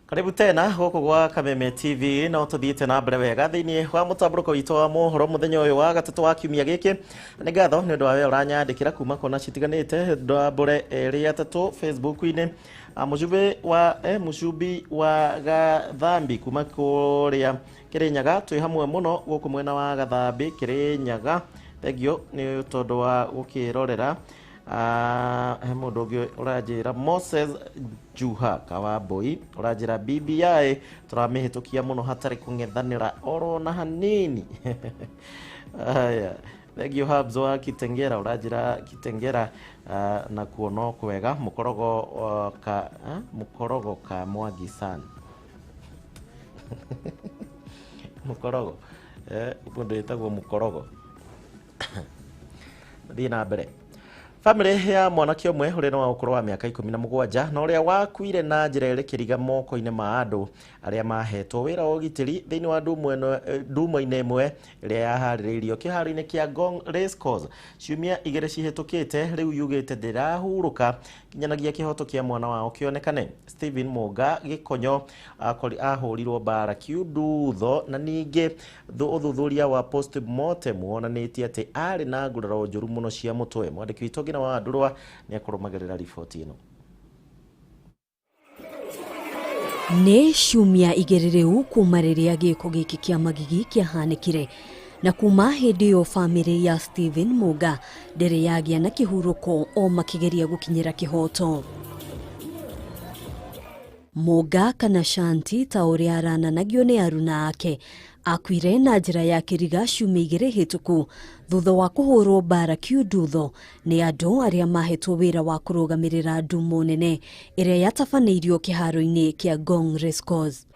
Karibu tena gũkũ gwa Kameme TV no tũthiĩte na mbere wega thĩinĩ wa mũtambũrũko witũ wa mohoro mũthenya ũyũ wa gatatũ wa kiumia gĩkĩ. Nĩ ngatho nĩ ũndũ wa we ũranyandĩkĩra kuma kona citiganĩte ndambũre ĩrĩ atatũ Facebook-inĩ. Mũcumbi wa Gathambi kuma kũrĩa Kĩrĩnyaga, twĩ hamwe mũno gũkũ mwena wa Gathambi Kĩrĩnyaga. Thengio nĩ tondũ wa gũkĩrorera. He mũndũ ũngĩ ũranjĩra Moses Juha Kawambui ũranjĩra BBI tũramĩhĩtũkia mũno hatarĩ kũng'ethanĩra oro na hanini. Aya, thengio Habs wa Kitengera ũranjĩra Kitengera na kuo no kwega mũkorogo ka mũkorogo ka Mwangi San. Mũkorogo mũndũ wĩtagwo mũkorogo. Thiĩ na mbere. Famĩlĩ ya mwanake ũmwe ũrĩa nĩ wa ũkũrũ wa mĩaka 17 na ũrĩa wakuire na njĩra ĩrĩ kĩriga moko-inĩ ma andũ arĩa mahetwo wĩra wa ũgitĩri thĩinĩ wa ndumo-inĩ ĩmwe ĩrĩa yaharĩrĩirio kĩharo-inĩ kĩa Ngong Racecourse ciumia 2 cihĩtũkĩte rĩu yugĩte ndĩrahurũka nginyanagia kĩhoto kĩa mwana wao kĩonekane. Stephen Mũnga Gĩkonyo ahũrirwo mbara kiundutho na ningĩ ũthuthuria wa postmortem wonanĩtie atĩ arĩ na nguraro njũru mũno cia mũtwe. Mwandĩki witũ Ngina wa Ndũrwa nĩ akũrũmagĩrĩra riboti ĩno. Nĩ ciumia 2 rĩu kuma rĩrĩa gĩko gĩkĩ kĩa magigi kĩahanĩkire, na kuma hĩndĩ ĩyo famĩlĩ ya Stephen Mũnga ndĩrĩ yagĩa na kĩhurũko o makĩgeria gũkinyĩra kĩhoto. Mũnga kana Shanti ta ũrĩa arananagio nĩ aruna ake akuire na njĩra ya kĩriga ciumia 2 hĩtũku thutha wa kũhũrwo mbara kiundutho nĩ andũ arĩa mahetwo wĩra wa kũrũgamĩrĩra ndumo nene ĩrĩa yatabanĩirio kĩharo-inĩ kĩa Ngong Racecourse.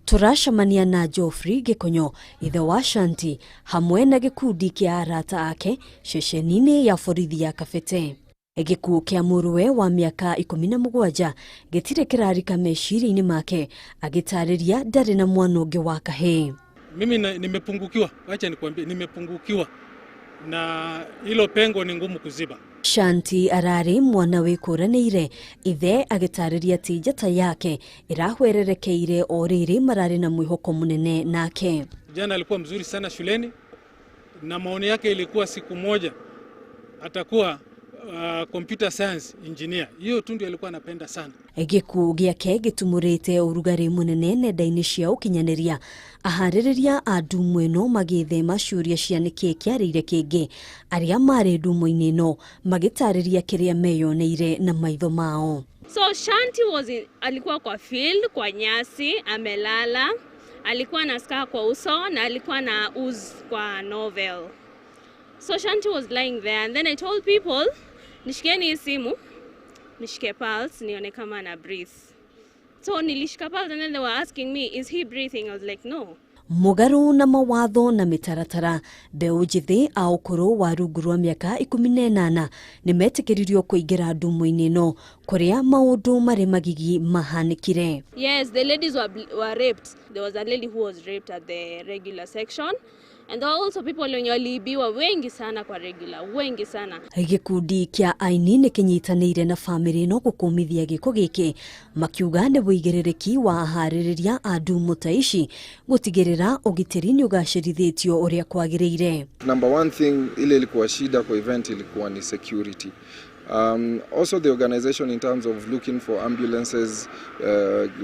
Tũracemania na Geoffrey Gĩkonyo ithe wa Shanti hamwe na gĩkundi kĩa arata ake ceceni-inĩ ya borithi ya Kabete. Gĩkuũ kĩa mũrũwe wa mĩaka 17 gĩtirĩ kĩrarika meciria-inĩ make, agĩtarĩria ndarĩ na mwana ũngĩ wa kahĩĩ. Mimi nimepungukiwa, wacha nikwambie, nimepungukiwa na hilo pengo ni ngumu kuziba. Shanti ararĩ mwana wĩkũranĩire, ithe agĩtarĩria atĩ njata yake ĩrahwererekeire o rĩrĩ mararĩ na mwĩhoko mũnene nake. Jana alikuwa mzuri sana shuleni na maoni yake ilikuwa siku moja atakuwa computer science engineer. Hiyo tu ndio alikuwa anapenda sana. Gĩkuũ gĩake gĩtumũrĩte ũrugarĩ mũnene nenda-inĩ cia ũkinyanĩria. Aharĩrĩria a ndumo ĩno magĩthema ciũria cia nĩkĩĩ kĩarĩire kĩngĩ. Arĩa marĩ ndumo-inĩ ĩno magĩtarĩria kĩrĩa meyoneire na maitho mao. So Shanti alikuwa kwa field, kwa nyasi, amelala, alikuwa na scar kwa uso na alikuwa na ooze kwa novel. So Shanti was lying there and then I told people, nishikeni hii simu, nishike pulse, nione kama ana breathe. So nilishika pulse and then they were asking me, is he breathing? I was like, no. Mũgarũ na mawatho na mĩtaratara, mbeũ njĩthĩ a ũkũrũ wa rungu rwa mĩaka 18 nĩmetĩkĩririo kũingĩra ndumo-inĩ ĩno kũrĩa maũndũ marĩ magigi mahanĩkire. Yes, the ladies were raped. There was a lady who was raped at the regular section. And there were also people wenye waliibiwa wengi sana kwa regular, wengi sana. Gĩkundi kĩa aini nĩ kĩnyitanĩire na famĩlĩ ĩno gũkũmithia gĩko gĩkĩ, makiuga nĩ wũigĩrĩrĩki wa aharĩrĩria a ndumo ta ici gũtigĩrĩra ũgitĩri nĩ ũgacĩrithĩtio ũrĩa kwagĩrĩire. Number one thing ile ilikuwa shida kwa event ilikuwa ni security. Also the organization in terms of looking for ambulances,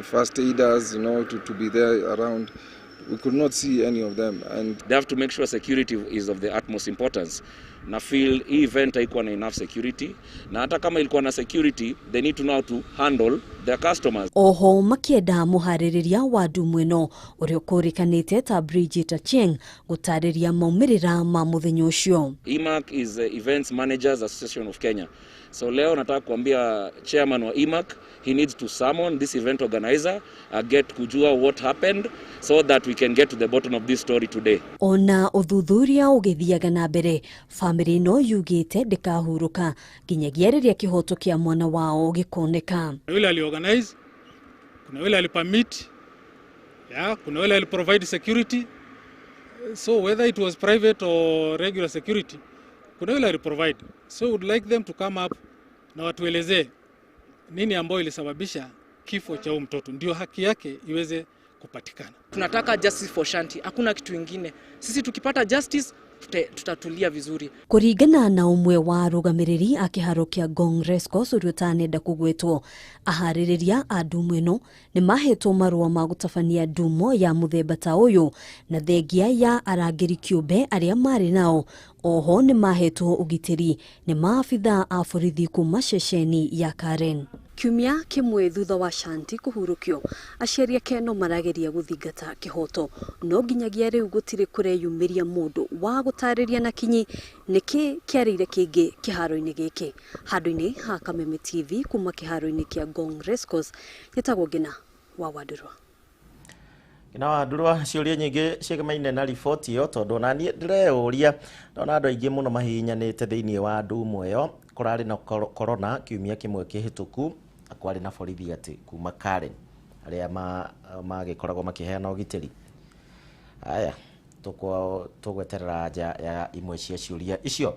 first aiders, to be there around. We could not see any of them, and they have to make sure security is of the utmost importance. Na feel hii event haikuwa na enough security, na hata kama ilikuwa na security, they need to know how to handle their customers. Oho makienda muharĩrĩria wa ndumo ĩno ũrĩa ũkũrĩkanĩte ta Bridget Achieng gũtarĩria maumĩrĩra ma mũthenya ũcio. EMAC is the Events Managers Association of Kenya. So leo nataka kuambia chairman wa EMAC, he needs to summon this event organizer, get kujua what happened so that we can get to the bottom of this story today. Ona ũthuthuria ũgĩthiaga na mbere, famĩlĩ ĩno yugĩte ndĩkahurũka nginyagia rĩrĩa kĩhoto kĩa mwana wao gĩkoneka. Kuna yule aliorganize, kuna yule alipermit, kuna yule aliprovide security. So whether it was private or regular security, kuna yule aliprovide. So we would like them to come up na watuelezee nini ambayo ilisababisha kifo cha huyu mtoto ndio haki yake iweze kupatikana. Tunataka justice for Shanti, hakuna kitu ingine. Sisi tukipata justice tutatulia vizuri. Kũringana na ũmwe wa arũgamĩrĩri a kĩharo kĩa Ngong Racecourse ũrĩa ũtanenda kũgwetwo, aharĩrĩria a ndumo ĩno nĩ mahetwo marũa ma gũtabania ndumo ya mũthemba ta ũyũ na thengia ya arangĩri kĩũmbe arĩa marĩ nao. Oho nĩ mahetwo ũgitĩri nĩ maabithaa a borithi kuma ceceni ya Karen. Kiumia kĩmwe thutha wa Shanti kũhurũkio, aciari ake no marageria gũthingata kĩhoto, no nginyagia rĩu gũtirĩ kũreyumĩria mũndũ wa gũtarĩria na kinyi nĩkĩ kĩarĩire kĩngĩ kĩharo-inĩ gĩkĩ. Handũ-inĩ ha Kameme TV kuma kĩharo-inĩ kĩa Ngong Racecourse, njĩtagwo Ngina wa Wandũrwa. Ngina wa Wandũrwa, ciũria nyingĩ ciĩgemaine na riboti ĩyo tondũ ona niĩ ndĩreyũria, ndona andũ aingĩ mũno mahihinyanĩte thĩinĩ wa ndumo ĩyo. Kũrarĩ na corona kiumia kĩmwe kĩhĩtũku, na kwarĩ na borithi atĩ kuma Karen arĩa magĩkoragwo makĩheana ũgitĩri. Aya, tũgweterera nja ya imwe cia ciũria icio.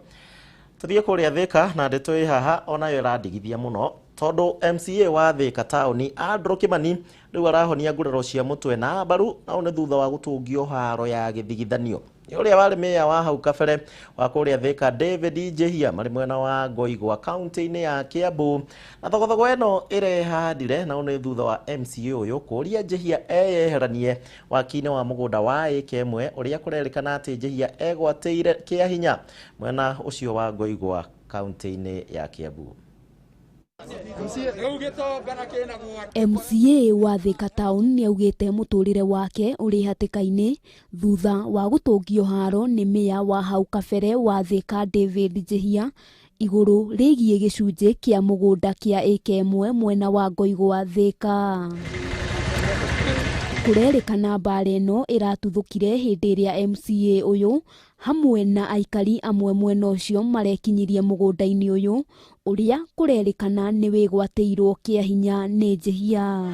Tũthiĩ kũrĩa Thika na ndeto ĩ haha onayo ĩrandigithia mũno tondũ MCA wa Thika taũni Andrew Kimani rĩu arahonia nguraro cia mũtwe na mbaru, na ũũ nĩ thutha wa gũtũngio haro ya gĩthigithanio nĩ ũrĩa warĩ meya wa hau kabere wa kũrĩa Thika David Njihia marĩ mwena wa Ngoigwa kaunti-inĩ ya Kiambu. Na thogothogo ĩno ĩrehandire na ũũ nĩ thutha wa MCA ũyũ kũria Njihia eyeheranie waki-inĩ wa mũgũnda wa ĩka ĩmwe ũrĩa kũrerĩkana atĩ Njihia egwatĩire kĩa hinya mwena ũcio wa Ngoigwa kaunti-inĩ ya Kiambu. MCA wa Thika Town nĩaugĩte mũtũrĩre wake ũrĩ hatĩka-inĩ thutha wa gũtũngio haro nĩ meya wa hau kabere wa Thika David Njihia igũrũ rĩgiĩ gĩcunjĩ kĩa mũgũnda kĩa ĩka ĩmwe mwena wa Ngoigwa Thika. Kũrerĩkana mbara ĩno ĩratuthũkire hĩndĩ ĩrĩa MCA ũyũ hamwe na aikari amwe mwena ũcio marekinyirie mũgũnda-inĩ ũyũ ũrĩa kũrerĩkana nĩ wĩgwatĩirwo kĩa hinya nĩ Njihia.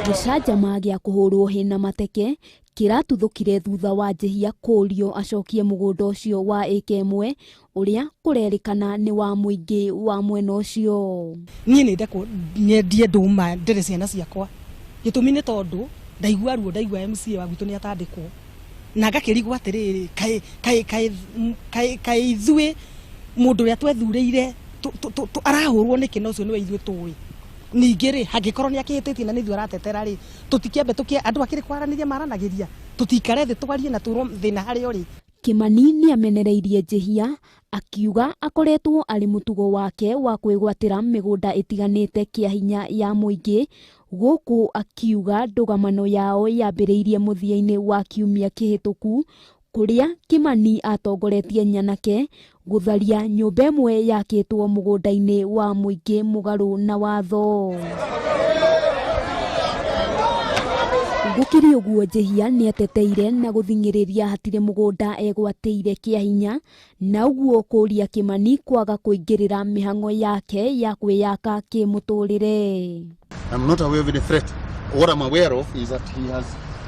Gĩcanjama gĩa kũhũrwo hĩ na mateke kĩratuthũkire thutha wa Njihia kũũrio acokie mũgũnda ũcio wa ĩka ĩmwe ũrĩa kũrerĩkana nĩ wa mũingĩ wa mwena ũcio. Niĩ nĩ nyendie ndũma ndĩrĩ ciana ciakwa, gĩtũmi nĩ tondũ ndaigua ruo, ndaigua MCA wa gwitũ nĩ atandĩkwo na ngakĩrigwo atĩrĩrĩ, kaĩ ithuĩ mũndũ ũrĩa twethurĩire arahũrwo nĩkĩ na ũcio nĩwe ithuĩ tũĩ. Ningĩ rĩ, hangĩkorwo nĩ akĩhĩtĩtie na nĩ ithuĩ aratetera rĩ, tũtikĩambe tũkĩe andũ akĩrĩ kwaranĩria maranagĩria, tũtikare thĩ twarie na tũrwo thĩna harĩa ũrĩ. Kimani nĩamenereirie Njihia akiuga akoretwo arĩ mũtugo wake wa kwĩgwatĩra mĩgũnda ĩtiganĩte kĩa hinya ya mũingĩ, gũkũ akiuga ndũgamano yao yambĩrĩirie mũthia-inĩ wa kiumia kĩhĩtũku kũrĩa Kimani atongoretie nyanake gũtharia nyũmba ĩmwe yakĩtwo mũgũnda-inĩ wa mũingĩ mũgarũ na watho. Gũkĩrĩ ũguo Njihia nĩateteire na gũthing'ĩrĩria hatirĩ mũgũnda egwatĩire kĩa hinya na ũguo kũria Kimani kwaga kũingĩrĩra mĩhang'o yake ya kwĩyaka kĩmũtũrĩre. I'm not aware of any threat. What I'm aware of is that he has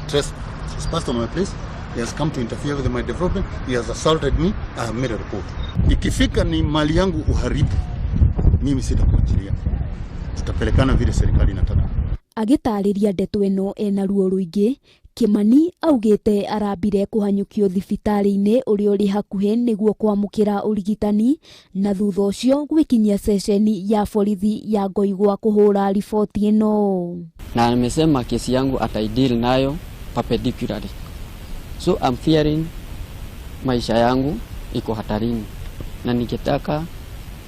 trespassed on my place. He has come to interfere with my development. He has assaulted me. I have made a report. Ikifika ni mali yangu uharibu, mimi sitakuachilia. Tutapelekana vile serikali inataka. Agĩtarĩria ndeto ĩno ena ruo rũingĩ, Kimani augĩte arambire kũhanyũkio thibitarĩ-inĩ ũrĩa ũrĩ hakuhĩ nĩguo kwamũkĩra ũrigitani na thutha ũcio gwĩkinyia ceceni ya borithi ya Ngoigwa kũhũra riboti ĩno. Na amesema kesi yangu ataideal nayo perpendicularly. So I'm fearing maisha yangu iko hatarini, na ningetaka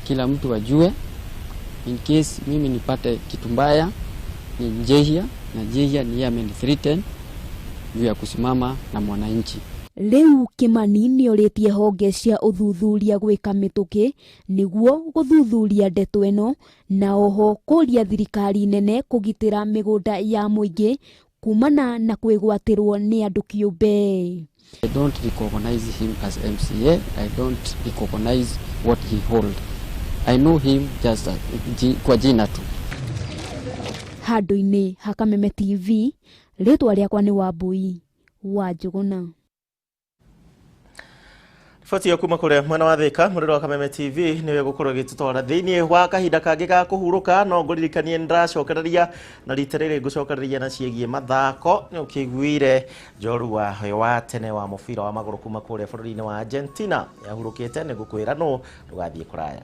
kila mtu ajue in case mimi nipate kitu mbaya ni Njihia, na Njihia ni yeye amenithreaten juu ya kusimama na mwananchi. Rĩu Kimani nĩorĩtie honge cia ũthuthuria gwĩka mĩtũkĩ nĩguo gũthuthuria ndeto ĩno na oho kũria thirikari nene kũgitĩra mĩgũnda ya mũingĩ kumana na kwĩgwatĩrwo nĩ andũ kĩũmbe. I don't recognize him as MCA. I don't recognize what he hold. I know him just kwa jina tu. Handũ-inĩ ha Kameme TV, rĩtwa rĩakwa nĩ Wambui wa Njũgũna. Riboti ĩyo kuma kũrĩa mwena wa Thika mũrĩro wa Kameme TV nĩwe gũkorwo ĩgĩtũtwara thĩinĩ wa kahinda kangĩ ga kũhurũka. No ngũririkanie nĩndĩracokereria na rita rĩrĩ ngũcokereria na ciĩgiĩ mathako. Nĩ ũkĩiguire njorua wa tene wa mũbira wa magũrũ kuma kũrĩa bũrũri-inĩ wa Argentina yahurũkĩte. Nĩ ngũkwĩra nũ, ndũgathiĩ kũraya.